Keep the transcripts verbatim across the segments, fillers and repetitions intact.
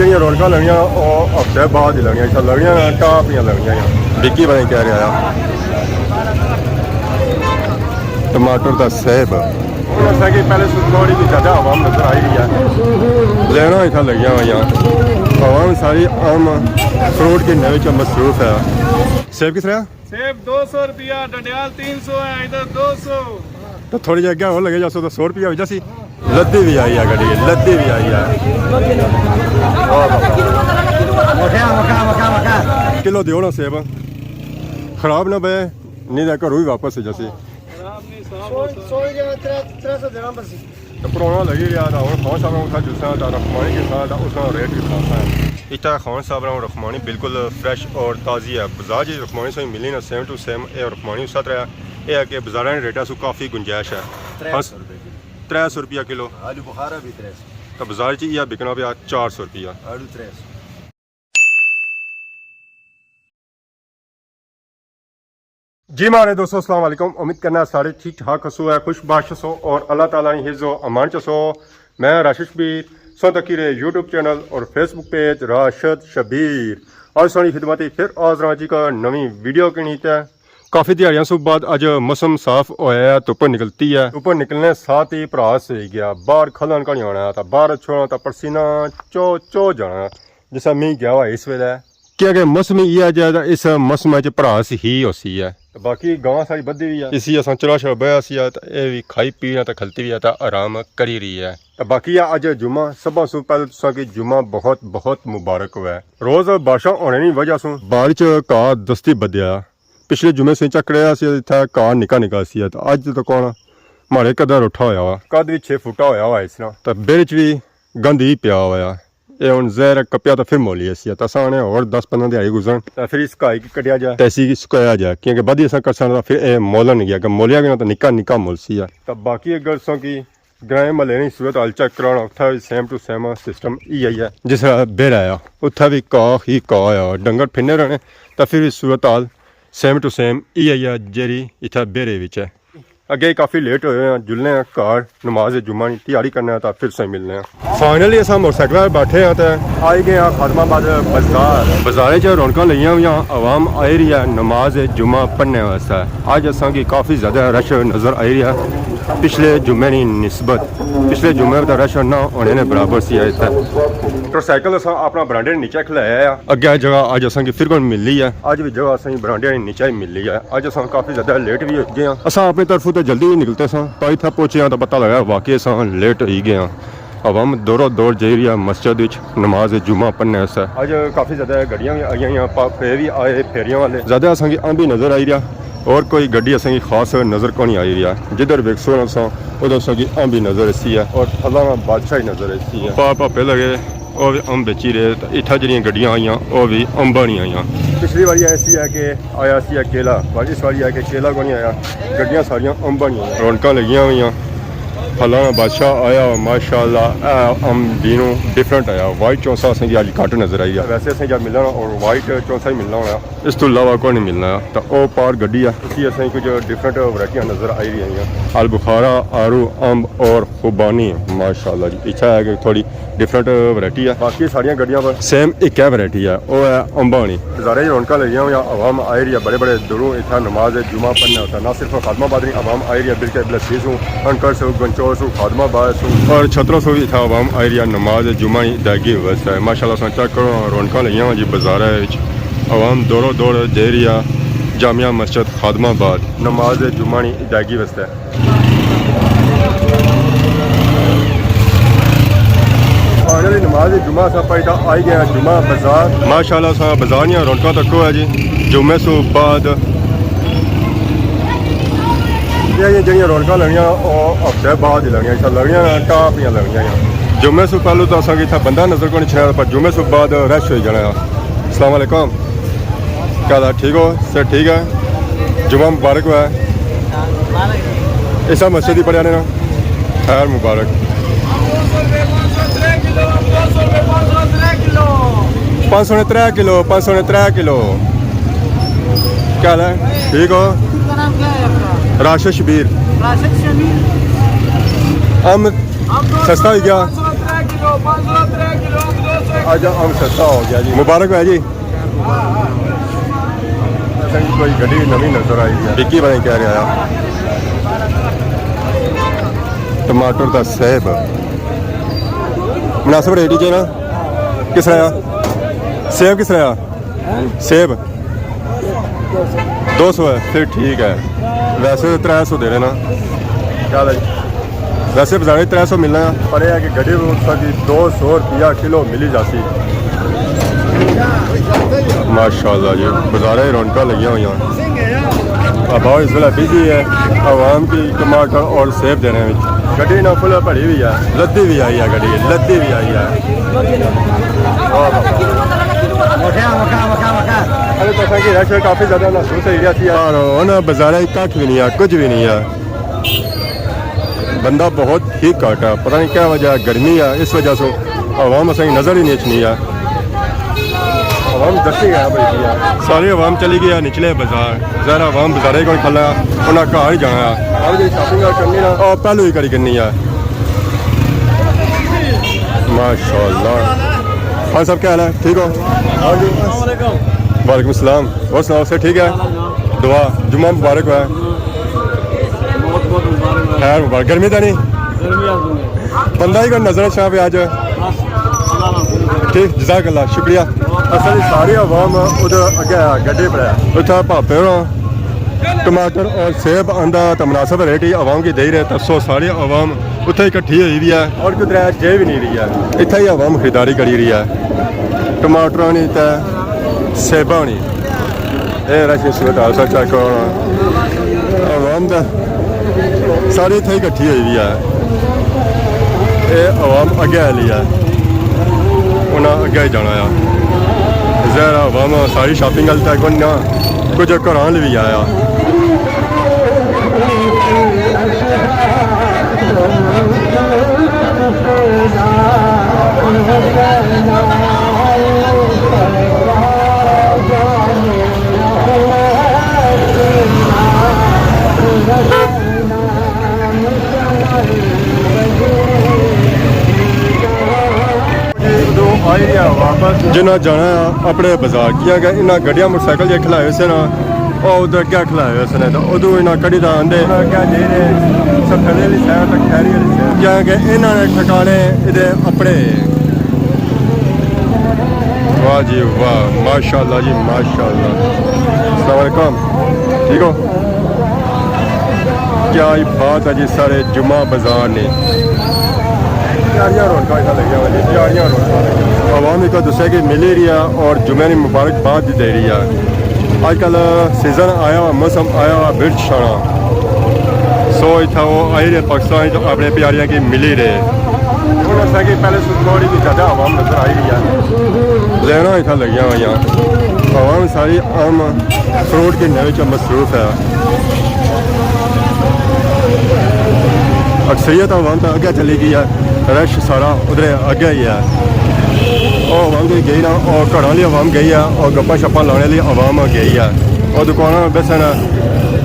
یہ رونقاں لگنیاں، او ہفتے بعد ہی لگنیاں، اتھا لگنیاں نا، ٹاپ نیاں لگنیاں یا۔ وکی پتہ نہیں کہہ رہا آ۔ ٹماٹر دا سیب۔ اساں کی پہلے سو تھوڑی بھی زیادہ عوام نظر آئی رہی ہے۔ لینا اتھا لگیاں ہوئیاں۔ عوام ساری آم فروٹ کے نوے چ مصروف ہے۔ سیب کس طرح؟ سیب دو سو روپیہ، ڈڈیال تین سو ہے، ادھر دو سو۔ تو تھوڑی جہی اگے ہور لگے جاسو تو سو روپیہ ہو جاسی۔ لدی بھی آئی ہے گڈی، لدی بھی آئی ہے۔ کلو دیو نا سیب، خراب نہ پے، نہیں تو گھروں ہی واپس ہو جاسی۔ خراب نہیں، صاف سو، ہوتا۔ سو جگہ ترے، ترے سو دینا بس۔ تے پرانا لگی رہیا تھا، ہن خان صاحب نے اتھا جلساں تھا، رخمانی کے ساتھ اس نا ریٹ بھی خاصا ہے۔ اتھا خان صاحب نے رخمانی بالکل فریش اور تازی ہے۔ بازار جی رخمانی سوئی ملی نا، سیم ٹو سیم اے رخمانی اس طرح ہے۔ اے ہے کہ بازاراں نے ریٹاں سو کافی گنجائش ہے۔ ترے سو روپے کلو۔ ترے سو روپیہ کلو۔ آلو بخارا بھی ترے سو۔ تے بازار چ یہ بکنا پیا چار سو روپیہ۔ آلو ترے سو۔ جی ماڑے دوستو، السلام علیکم۔ امید کرنا سارے ٹھیک ٹھاک ہسو ہے، خوش باش ہسو اور اللہ تعالیٰ نی حفظ و امان چ ہسو۔ میں راشد شبیر، سو تکی رہے یوٹیوب چینل اور فیس بک پیج راشد شبیر۔ آج سانی خدمت پھر حاضر ہاں جی کا نویں ویڈیو کے نیتے۔ کافی دیہاڑیاں سو بعد اج موسم صاف ہویا ہے، دھوپ نکلتی ہے۔ دھوپ نکلنے ساتھ ہی بھرا سوئی گیا، باہر کھلن کا نہیں آنا تھا، باہر چھوڑنا تھا پسینہ چو چو جانا۔ جسا میں گیا ہوا اس ویلے، کیونکہ موسم ہی یہ جائے تاں اس موسم وچ بھراس ہی ہوسی ہے۔ تے باقی گاں ساری بدھی ہوئی ہے، اسی اساں چرا شرا بہیا سی ہے، تے اے وی کھائی پینا تے کھلتی ہوئی ہے تے آرام کری رہی ہے۔ تے باقی ہے اج جمعہ، سبھاں سوں پہلے تساں کی جمعہ بہت بہت مبارک ہوئے۔ روز بارشاں ہونے نی وجہ سوں باڑ چ گھاہ دستی بدھیا۔ پچھلے جمعے سیں چکریا سی، اتھا گھاہ نکا نکا سی ہے، تے اج تے کون ماڑے قدر اٹھا ہویا وا، قد وی چھ فٹا ہویا وا اس نا، تے بیڑ چ وی گند ہی پیا ہویا۔ اے ہن زہر کپیا تاں پھر مولی ایسی ہے۔ تاں اساں آنے ہور دس پندرہ دیہاڑی گزرن تاں پھر اس گھائی کی کڈیا جائے، تاں اسی کی سکایا جائے، کیونکہ بدھی اساں کرساں تاں پھر اے مولن گیا، کہ مولیا گیا تاں نکا نکا مولسی ہے۔ تاں باقی اگر تساں کی گرائیں محلے نی صورت حال چیک کرانا، اتھا وی سیم ٹو سیم سسٹم ای آئی ہے۔ جس طرح بیڑ آیا، اتھا وی کاہ ہی کاہ آیا، ڈنگر پھرنے رہنے، تاں پھر وی صورت حال سیم ٹو سیم ای آئی ہے، جیڑی اتھا بیڑے وچ ہے۔ اگے کافی لیٹ ہوئے ہیں، جلنے ہیں گھر، نماز جمعہ نی تیاری کرنے ہیں، تاں پھر سے ملنے ہیں۔ فائنلی اساں موٹر سائیکل پر بیٹھے ہیں تے آئی گئے ہیں خادم آباد بازار۔ بازارے چ رونقاں لگیاں ہوئیاں، عوام آئی رہی ہے نماز جمعہ پڑھنے واسطے۔ اج اساں کی کافی زیادہ رش نظر آئی رہی ہے، پچھلے جمعے نی نسبت۔ پچھلے جمعے دا رش نہ ہونے نے برابر سی ہے اتھے۔ موٹر سائیکل اساں اپنا برانڈے نیچے کھلایا ہے۔ اگے جگہ اج اساں کی پھر کون ملی ہے۔ اج وی جگہ اساں کی برانڈے نیچے ہی ملی ہے۔ اج اساں کافی زیادہ لیٹ وی ہو گئے ہاں۔ اساں اپنی طرفوں تے جلدی ہی نکلتے ساں، تاں اتھا پہنچے ہاں تاں پتہ لگا واقعی اساں لیٹ ہوئی گئے ہاں۔ عوام دورو دور جائی رہی ہے مسجد وچ نماز جمعہ پڑھنے واسطے۔ اج کافی زیادہ گڈیاں وی آئیاں ہوئیاں، پا-، پے وی آئے پھیریاں والے۔ زیادہ اساں کی آم بھی نظر آئی رہیا، اور کوئی گڈی اساں کی خاص نظر کونی آئی رہیا۔ جدھر ویکھسو نا اساں، ادھر اساں کی آم بھی نظر ایسی ہے، اور اللہ نا بادشاہ ہی نظر ایسی ہے۔ پا پاپے لگے، او وی آم بیچی رہے، تے اتھا جڑیاں گڈیاں آئیاں، او وی آمباں نی آئیاں۔ پچھلی واری ایسی ہے کہ آیا سی کیلا، پر اس واری ہے کہ کیلا کونی آیا، گڈیاں ساریاں آمباں نی آئیاں۔ رونقاں لگیاں ہوئیاں۔ فلانا بادشاہ آیا، ماشاءاللہ، اے آم دینوں ڈفرنٹ آیا۔ وائٹ چونسا اساں کی اج گھٹ نظر آئی ہے۔ ویسے اساں کی ملنا اور وائٹ چونسا ہی ملنا ہونا۔ اس تو علاوہ کوئی نہیں ملنا۔ تے او پار گڈی ہے، اسی اساں کی کچھ ڈفرنٹ ورائٹیاں نظر آئی رہی ہیں۔ البخارا، آرو، امب اور خوبانی، ماشاءاللہ جی۔ اتھا ہے کہ تھوڑی ڈفرنٹ ورائٹی ہے۔ باقی ساریاں گڈیاں پر سیم ایک ہے ورائٹی ہے، او ہے امبانی۔ بازارے رونقاں لگیاں ہوئیاں، عوام آئی رہی ہے، بڑے بڑے دوروں اتھا نماز جمعہ پڑھنے ہوتا۔ نہ صرف خادم آباد نی عوام آئی رہی ہے، بلکہ بلسیر سوں، انکر سوں، گنچور سوں، خادم آباد سوں اور چھترو سوں بھی اتھا عوام آئی رہی ہے نماز جمعہ نی ادائیگی واسطے۔ ماشاءاللہ اساں چیک کرو، رونقاں لگیاں ہوئیاں جی بازارے وچ، عوام دورو دور جائی رہی ہے جامع مسجد خادم آباد نماز جمعہ نی ادائیگی واسطے۔ فائنلی نماز جمعہ اساں پڑھی تاں آئی گئے جمعہ بازار۔ ماشاءاللہ اساں بازار نیاں رونقاں تکو ہے جی، جمعے سو بعد۔ یہ جڑیاں رونقاں لگنیاں، او ہفتے بعد ہی لگنیاں، اس لگنیاں نا، ٹاپ نیاں لگنیاں۔ جمعے سو پہلو تو اساں کی اتھا بندہ نظر کونی چھڑیا، پر جمعے سو بعد رش ہوئی جانا ہے۔ السلام علیکم۔ کیا حال ہے؟ ٹھیک ہو؟ صحت ٹھیک ہے؟ جمعہ مبارک ہوا ہے۔ اس مسجد ہی پڑھیا نے نا؟ خیر مبارک۔ پانچ سو نے ترے کلو، پانچ سو نے ترے کلو۔ کیا حال ہے؟ ٹھیک ہو؟ راشد شبیر۔ راشد شبیر۔ ہم سستا ہو گیا۔ پانچ سو ترے کلو، پانچ سو ترے کلو، دو سو۔ آج ہم سستا ہو گیا جی۔ مبارک ہو جی۔ اساں کی کوئی گڈی نوی نظر آئی ہے۔ ڈکی بنے کہہ رہا ہے۔ ٹماٹر دا سیب۔ مناسب ریٹ ہی ہے نا؟ کس طرح آ؟ سیب کس طرح آ؟ سیب؟ دو سو ہے، پھر ٹھیک ہے۔ ویسے ترے سو دے رہے نا۔ کیا لگی؟ ویسے بازارے ترے سو ملنا ہے، پر یہ ہے کہ گڈی روڈ پر بھی دو سو روپیہ کلو ملی جاسی۔ ماشاءاللہ جی، بازارے رونقاں لگیاں ہوئی ہیں۔ اب اس ویلے بزی ہے، عوام کی ٹماٹر اور سیب دینے میں۔ گڈی نہ فل بھری ہوئی ہے، لدی بھی آئی ہے گڈی، لدی بھی آئی ہے۔ اور ارے تو سر کی رش کافی زیادہ محسوس ہوئی رہی ہے۔ اور ہن بازارے کٹھ بھی نہیں ہے، کچھ بھی نہیں ہے۔ بندہ بہت ہی گھٹ ہے، پتہ نہیں کیا وجہ ہے، گرمی ہے، اس وجہ سے عوام اساں کی نظر ہی نہیں اچھنی ہے۔ عوام دسی گیا بھائی جی ہے۔ ساری عوام چلی گئی ہے نچلے بازار، ظاہر ہے عوام بازارے کوئی کھلا ہے، انہاں گھر ہی جانا ہے۔ اور جی شاپنگ کرنی نا۔ آ، پہلو ہی کری کرنی ہے۔ ماشاءاللہ۔ ہاں صاحب، کیا حال ہے؟ ٹھیک ہو؟ ہاں جی۔ السلام علیکم۔ وعلیکم السلام۔ اور سناؤ، سب ٹھیک ہے؟ دعا، جمعہ مبارک ہوا۔ بہت بہت مبارک ہوا۔ خیر مبارک۔ گرمی تو نہیں؟ گرمی آ گئی ہے۔ بندہ ہی کوئی نظر اچھا پہ آج۔ بس، اللہ ناصر۔ ٹھیک، جزاک اللہ، شکریہ۔ اصل ساری عوام ادھر اگے گڈے پر ہے۔ اتھا پاپے ہونا ٹماٹر اور سیب آندا تو مناسب ریٹ ہی عوام کی دے رہے، تو سو ساری عوام اتھے اکٹھی ہوئی ہوئی ہے۔ اور کدھر جے بھی نہیں رہی ہے۔ اتھے ہی عوام خریداری کری رہی ہے۔ ٹماٹراں نی تے سیباں نی۔ اے رش اس وقت حال سا چیک کرو نا۔ عوام دا ساری اتھے اکٹھی ہوئی ہوئی ہے۔ اے عوام اگے آلی ہے۔ انہاں اگے ہی جانا ہے۔ ظاہر ہے عوام ساری شاپنگ آلی تک کوئی نہ، کچھ گھراں آلی بھی آیا۔ جنہاں جانا ہے اپنے بازار، کیاں کہ انہاں گڈیاں موٹر سائیکل جے کھلائے ہوئے سے نا، او ادھر کیا کھلائے ہوئے سے نا، تو ادھر انہاں کڈی دا آندے۔ کیا جے رہے، سب تھلے والی سائیڈ تک، کھیری والی سائیڈ۔ کیا کہ انہاں نے ٹھکانے ادھر اپنے۔ واہ جی واہ، ماشاءاللہ جی ماشاءاللہ۔ السلام علیکم، ٹھیک ہو؟ کیا ہی بات ہے جی، سارے جمعہ بازار نے۔ پیاریاں رونقاں اتھا لگیاں ہوئیاں جی، پیاریاں رونقاں لگیاں۔ عوام ایک دوسرے کی ملی رہی ہے اور جمعے نی مبارکباد بھی دے رہی ہے۔ آج کل سیزن آیا ہوا، موسم آیا ہوا برچ شانا۔ سو اتھا وہ آئی رہے پاکستان تو اپنے پیاریاں کی ملی رہے۔ ہن اساں کی پہلے سو تھوڑی بھی زیادہ عوام نظر آئی رہی ہے۔ لیناں اتھا لگیاں ہوئیاں۔ عوام ساری آم فروٹ گھننے وچ مصروف ہے۔ اکثریت عوام تاں اگے چلی گئی ہے، رش سارا ادھر اگے ہی ہے۔ او عوام جڑی گئی نا، او گھراں آلی عوام گئی ہے، او گپاں شپاں لانے آلی عوام گئی ہے۔ او دکاناں بیسن،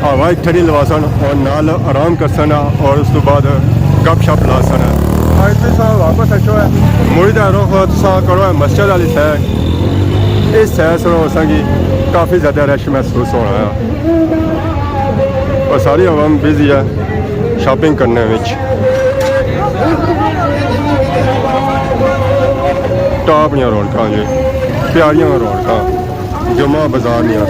ہوا اچ ٹھڈی لواسن اور نال آرام کرسن اور اس تو بعد گپ شپ لاسن۔ اور تساں واپس اچھو ہے، مڑی دا رخ تساں کرو ہے مسجد آلی سائیڈ۔ اس سائیڈ سنو اساں کی کافی زیادہ رش محسوس ہونا ہے اور ساری عوام بزی ہے شاپنگ کرنے وچ۔ ٹاپ نیاں رونقاں جی، پیاریاں رونقاں جمعہ بازار نیاں۔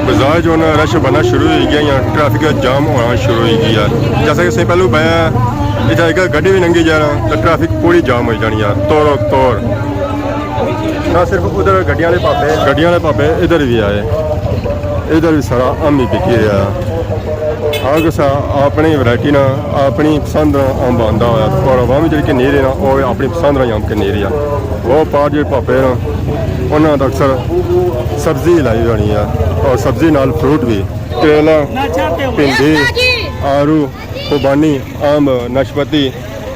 بازار جو نا رش بننا شروع ہوئی گیا یا ٹریفک جام ہونا شروع ہوئی گیا۔ جیسا کہ اسیں پہلو بیا اتھا ایک گڈی بھی لنگھی جانا تو ٹریفک پوری جام ہوئی جانی ہے، توڑو توڑ۔ نہ صرف ادھر گڈیاں والے پاپے، گڈیاں والے پاپے ادھر بھی آئے، ادھر بھی سارا آم ہی بکی رہا۔ ہر کسا اپنی ورائٹی نا، اپنی پسند نا آم آندا ہویا اور عوام جڑی کہ نہیں رہنا، وہ اپنی پسند نا آم کہ نہیں رہیا۔ وہ پار جڑے پاپے نا، انہاں دا اکثر سبزی لائی ہونی ہے اور سبزی نال فروٹ بھی، کریلا، بھنڈی، آڑو، خوبانی، آم، ناشپاتی،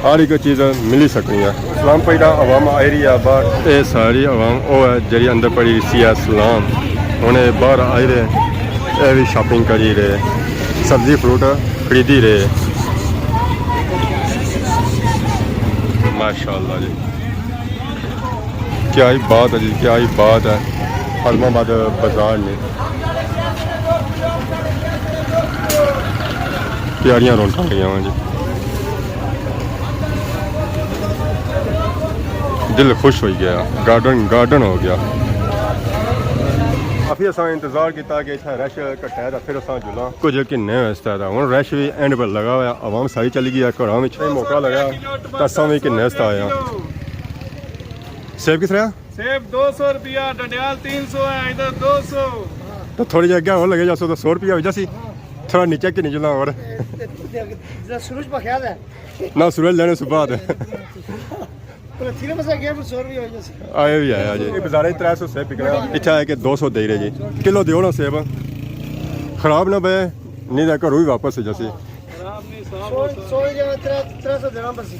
ہر ایک چیز ملی سکنی ہے۔ سلام پئی دا عوام آئی رہی ہے باہر۔ اے ساری عوام او ہے جڑی اندر پڑی سی ہے سلام۔ ہن اے باہر آئی رہے، اے وی شاپنگ کری رہے، سبزی فروٹ خریدی رہے۔ ماشاءاللہ جی، کیا ہی بات ہے جی، کیا ہی بات ہے۔ خادم آباد بازار نے پیاریاں رونقاں لگیاں ہوئیاں جی۔ دل خوش ہوئی گیا، گارڈن گارڈن ہو گیا۔ کافی اساں انتظار کیتا کہ اتھا رش گھٹا ہے تاں پھر اساں جلاں۔ کچھ گھننے واسطے تھا، ہن رش وی اینڈ پر لگا ہوا ہے، عوام ساری چلی گئی ہے گھراں وچ۔ موقع لگا تاں اساں وی گھننے واسطے آئے ہاں۔ سیب کس طرح؟ سیب دو سو روپیہ، ڈڈیال تین سو ہے، ادھر دو سو۔ تو تھوڑی جہی اگے ہور لگے جاسو تو سو روپیہ ہو جاسی۔ تھوڑا نیچے کہ نہیں جلا ہور۔ سورج پکھیا ہے۔ نہ سورج لینے صبح تے۔ پر تھیرے بس اگے پر سو روپیہ ہو جاسی۔ آئے بھی آیا جی۔ بازارے ترے سو سیب بکنا۔ اتھا ہے کہ دو سو دے رہے جی۔ کلو دیو نا سیب۔ خراب نہ پے، نہیں تاں گھروں ہی واپس ہو جاسی۔ خراب نہیں، صاف سو، سو یا ترے، ترے سو دینا بس۔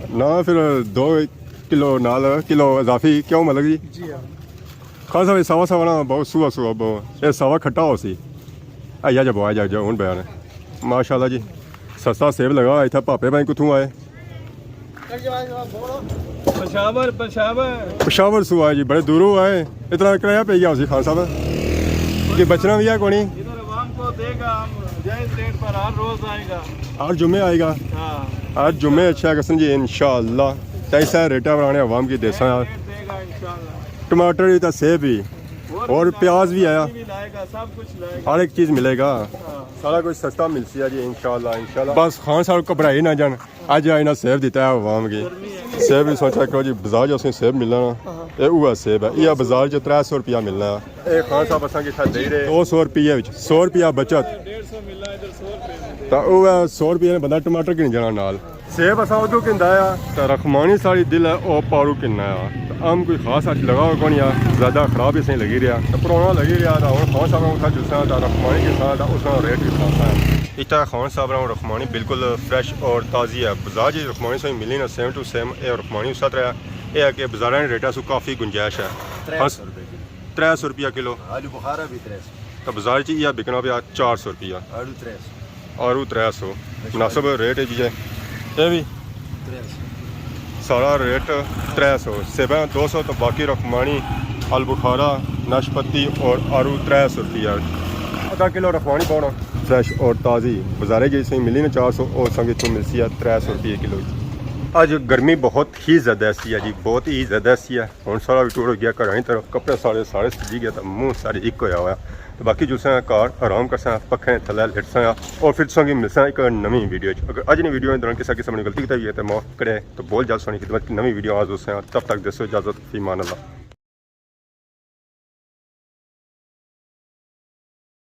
نہ پھر دو کلو نال کلو اضافی کیوں ملک جی؟ جی ہاں۔ خاص طور ساوا ساوا نا بہت سوا سوا بہت۔ اے ساوا کھٹا ہو سی۔ آیا جا بوا جا جا ہن بیان ہے۔ ماشاءاللہ جی۔ سستا سیب لگا ہوا اتھا پاپے بھائی کتھوں آئے؟ پشاور، پشاور۔ پشاور سو آئے جی، بڑے دوروں آئے۔ اتنا کرایہ پہ گیا اسی خان صاحب۔ کہ بچنا بھی ہے کونی؟ ادھر عوام کو دے گا ہم جائز ریٹ پر، ہر روز آئے گا۔ ہر جمعے آئے گا؟ ہاں۔ ہر جمعے اچھا قسم جی انشاءاللہ۔ تے ایسا ریٹا بنانے عوام کی دیساں یار۔ ریٹ دے گا انشاءاللہ۔ ٹماٹر بھی تے سیب بھی۔ اور پیاز بھی آیا۔ سبزی بھی لائے گا، سب کچھ لائے گا۔ ہر ایک چیز ملے گا۔ ہاں۔ سارا کچھ سستا ملسی ہے جی انشاءاللہ، انشاءاللہ۔ بس خان صاحب گھبرائی نہ جان۔ اج آئی نا سیب دیتا ہے عوام کی۔ سیب بھی سوچا کرو جی، بازار جو اسیں سیب ملنا نا، اے اوہا سیب ہے۔ یہ بازار جو ترے سو روپیہ ملنا ہے۔ اے خان صاحب اساں کی اتھا دے رہے۔ دو سو روپیہ وچ، سو روپیہ بچت۔ ڈیڑھ سو ملنا، ادھر سو روپے میں دے۔ تا اوہا سو روپیہ نے بندہ ٹماٹر گھنی جانا نال۔ سیب اساں ادھروں گھندا آ، تا رخمانی ساڑی دل ہے، او پاروں گھننا آ۔ تا ہم کوئی خاص اچ لگا ہوا کونی آ، زیادہ خراب اسیں لگی رہیا۔ تا پرانا لگی رہیا، تا ہن خان صاحب نا اتھا جلساں، تا رخمانی گھنساں، تا اس نا ریٹ وی خاصا ہے۔ اتھا خان صاحب نا رخمانی بالکل فریش اور تازی ہے۔ بازار جی رخمانی سوئی ملی نا، سیم ٹو سیم اے رخمانی اس طرح ہے۔ اے ہے کہ بازاراں نے ریٹاں سو کافی گنجائش ہے۔ ترے سو روپے کلو۔ ترے سو روپیہ کلو۔ آلو بخارا بھی ترے سو۔ تو بازار چ یہ بکنا پیا چار سو روپیہ۔ آڑو ترے سو۔ آڑو ترے سو۔ مناسب ریٹ ہے جی۔ اے بھی؟ ترے سو۔ سارا ریٹ ترے سو۔ سیباں دو سو تو باقی رخمانی، آلو بخارا، ناشپتی اور آڑو ترے سو روپیہ۔ آدھا کلو رخمانی پاؤنا۔ فریش اور تازی۔ بازارے جی سہی ملی نا چار سو، اور سنگت کو ملسی ہے ترے سو روپیہ کلو۔ اج گرمی بہت ہی زیادہ سی ہے جی، بہت ہی زیادہ سی ہے۔ ہن سارا وی ٹور ہو گیا گھراں نی طرف، کپڑے سارے، سارے سجی گئے تے منہ سارے اک ہویا ہویا۔ تے باقی جلساں گھر آرام کرساں، پکھے تھلے لیٹساں اور پھر تساں کی ملساں ایک نویں ویڈیو وچ۔ اگر اج نی ویڈیو دوران کسے قسم نی غلطی کیتی ہوئی ہے تے معاف کرے، تو بول جا سونی خدمت نویں ویڈیو آ جلساں۔ تب تک دیسو اجازت، فی امان اللہ۔